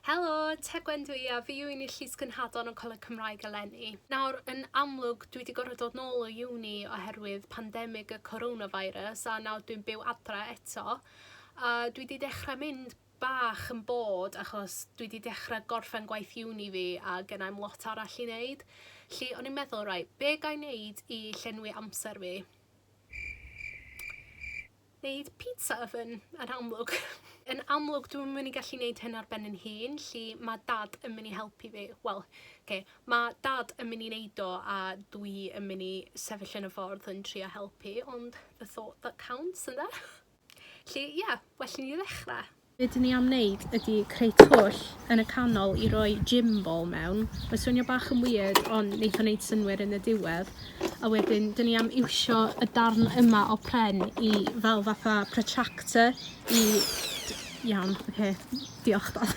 Helo, Tegwen dwi a fi yw un o'r Llys Gynhadon y Coleg Cymraeg eleni. Nawr, yn amlwg, dwi wedi gorfod dod nôl o uni oherwydd pandemig y coronavirus a nawr dwi'n byw adra eto. A dwi wedi dechrau mynd bach yn bored achos dwi wedi dechrau gorffen gwaith uni fi a genna i'm lot arall i wneud. 'Lly o'n i'n meddwl, right, be ga i wneud i llenwi amser fi? Wneud pizza oven, yn amlwg. Yn amlwg, dwi'm yn mynd i gallu wneud hyn ar ben yn hun, 'lly mae Dad yn mynd i helpu fi. Wel, ocê, mae Dad yn mynd i wneud o a dwi yn mynd i sefyll yn y ffordd yn trio helpu, ond the thought that counts, ynde? 'Lly, ie, well i ni ddechrau. Be dyn ni am wneud ydy creu twll yn y canol i roi gym ball mewn. Mae'n swnio bach yn weird, ond wneith o wneud synnwyr yn y diwedd. A wedyn, dyn ni am iwsio y darn yma o pren i fel fatha protractor i... Iawn, oce, diolch Dad.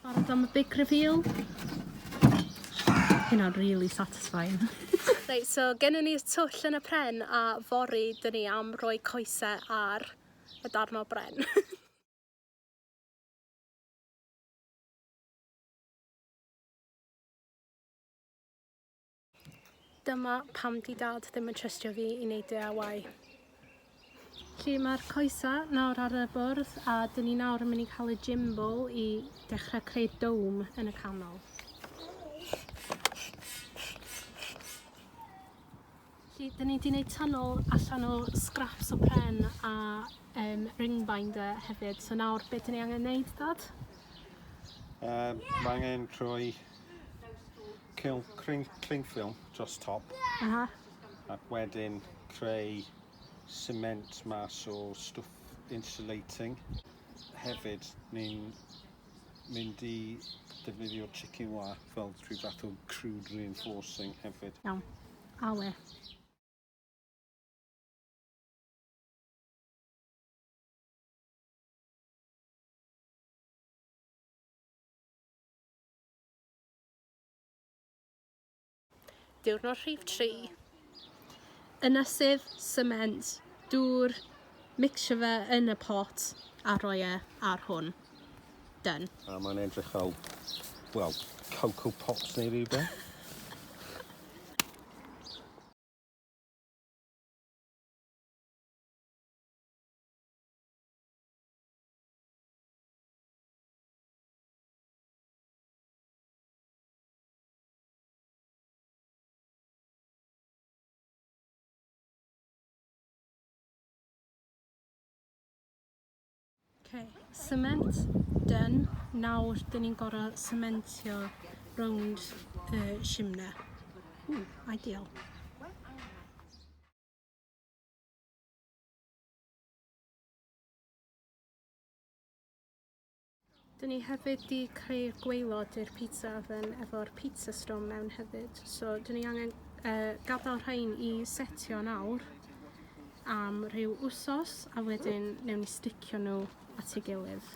Barod am y big reveal? Hynna'n really satisfying. Reit, so gennym ni'r twll yn y pren a fory dyn ni am roi coesau ar y darn o bren. Dyma pam 'di dad ddim yn trystio fi i neud DIY. Felly mae'r coesa nawr ar y bwrdd a dyn ni nawr yn mynd i cael y gym ball i dechrau creu dome yn y canol. Felly dyn ni wedi gwneud tunnel allan o scraps o pren a um, ring binder hefyd. So nawr beth dyn ni angen wneud, Dad? Mae angen rhoi cling film dros top. Aha. Ac wedyn creu cement mas o stwff insulating. Hefyd, ni'n mynd i defnyddio chicken wire fel rhyw fath o crude reinforcing hefyd. Iawn. Awe. Diwrnod rhif 3. Ynysydd, sement, dŵr, micsio fe yn y pot a rhoi e ar hwn. Done. A mae'n edrych fel, wel, Coco Pops neu rhywbeth. Okay, cement done. Nawr, dyn ni'n gorfod cementio rownd y simne. Ooh, ideal. Dyn ni hefyd 'di creu'r gwaelod i'r pizza oven efo'r pizza stone mewn hefyd. So dyn ni angen yy gadael rhain i setio nawr am rhyw wsos a wedyn newn ni sticio nhw at ei gilydd.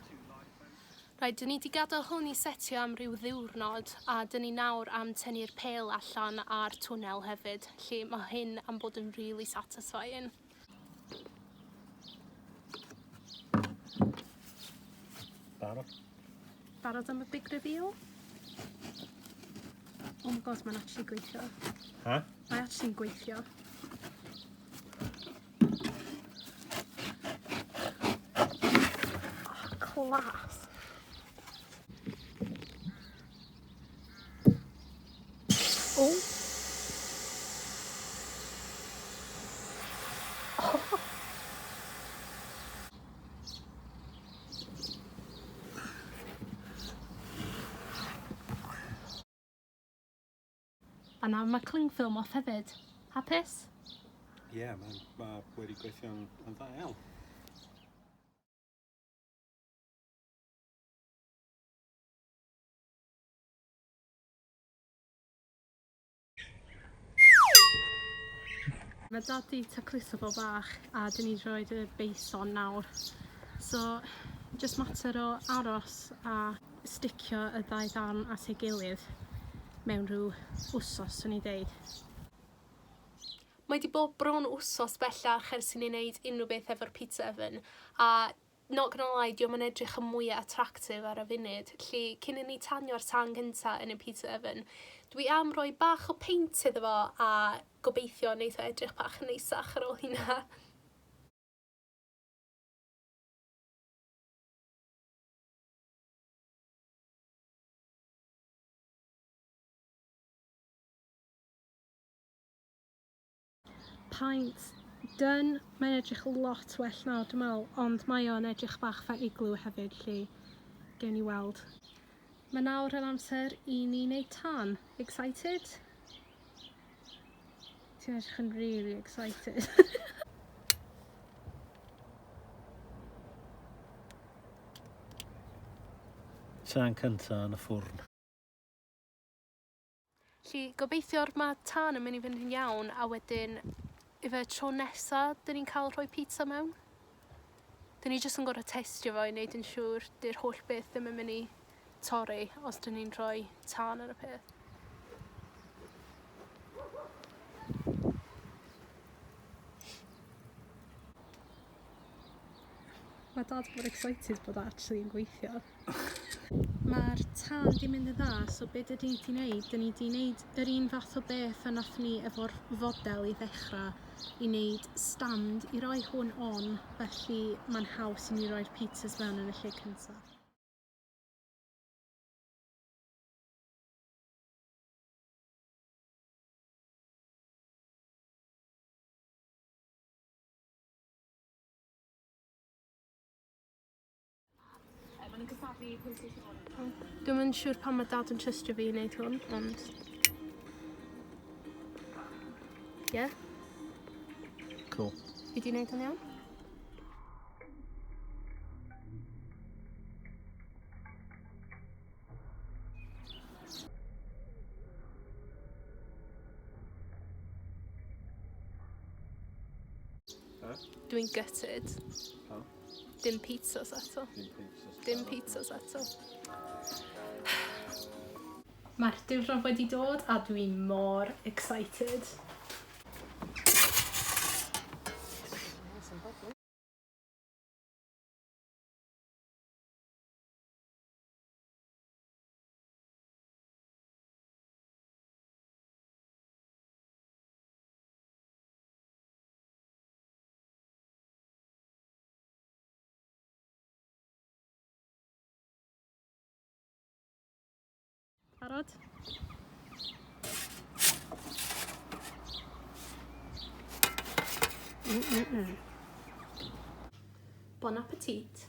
Reit, dyn ni 'di gadael hwn i setio am ryw ddiwrnod a dyn ni nawr am tynnu'r pêl allan a'r twnnel hefyd. 'Lly ma' hyn am bod yn really satisfying. Barod? Barod am y big reveal? Oh my god, mae'n actually gweithio. Ha? Mae actually'n gweithio. Oh, class. Oh. Oh. A nawr mae cling film off hefyd. Hapus? Ie, yeah, mae ma wedi gweithio'n yn dda iawn. Mae dad 'di tacluso fo bach a 'dyn ni 'di roid y base on nawr. So jyst mater o aros a sticio y ddau ddarn at ei gilydd mewn rhyw wsos swn i'n deud. Mae 'di bod bron wsos bellach ers i ni wneud unrhyw beth efo'r pizza oven, a not gonna lie, dio'm yn edrych yn mwya attractive ar y funud. 'Lly cyn i ni tanio'r tân cynta yn y pizza oven, dwi am roi bach o paint iddo fo a gobeithio neith o edrych bach yn neisach ar ôl hynna. Paent done. Mae'n edrych lot well nawr dwi'n meddwl, ond mae o'n edrych bach fatha igloo hefyd, 'lly gewn ni weld. Mae nawr yn amser i ni wneud tân. Excited? Ti'n edrych yn really excited. Tân cynta yn y ffwrn. Felly gobeithio'r ma' tân yn mynd i fynd yn iawn a wedyn ife tro nesa 'dyn ni'n cael rhoi pizza mewn. 'Dyn ni jyst yn gor'o' testio fo i neud yn siŵr 'di'r holl beth ddim yn myn' i torri os 'dyn ni'n rhoi tân ar y peth. Mae dad mor excited bod o actually yn gweithio. Mae'r tân 'di mynd yn dda, so be dyn ni 'di wneud, dyn ni 'di wneud yr un fath o beth a nath ni efo'r fodel i ddechrau, i wneud stand i roi hwn on, felly mae'n haws i ni roi'r pizzas mewn yn y lle cyntaf. Dwi'm yn siŵr pam mae dad yn trystio fi i wneud hwn, ond... Ie? Yeah? Cool. Fi di wneud hwn iawn? Dwi'n gutted. Pam? Dim pizzas eto. Dim pizzas. Dim pizzas eto. Mae'r diwrnod wedi dod a dwi mor excited. Barod? Mm -mm -mm. Bon appetit.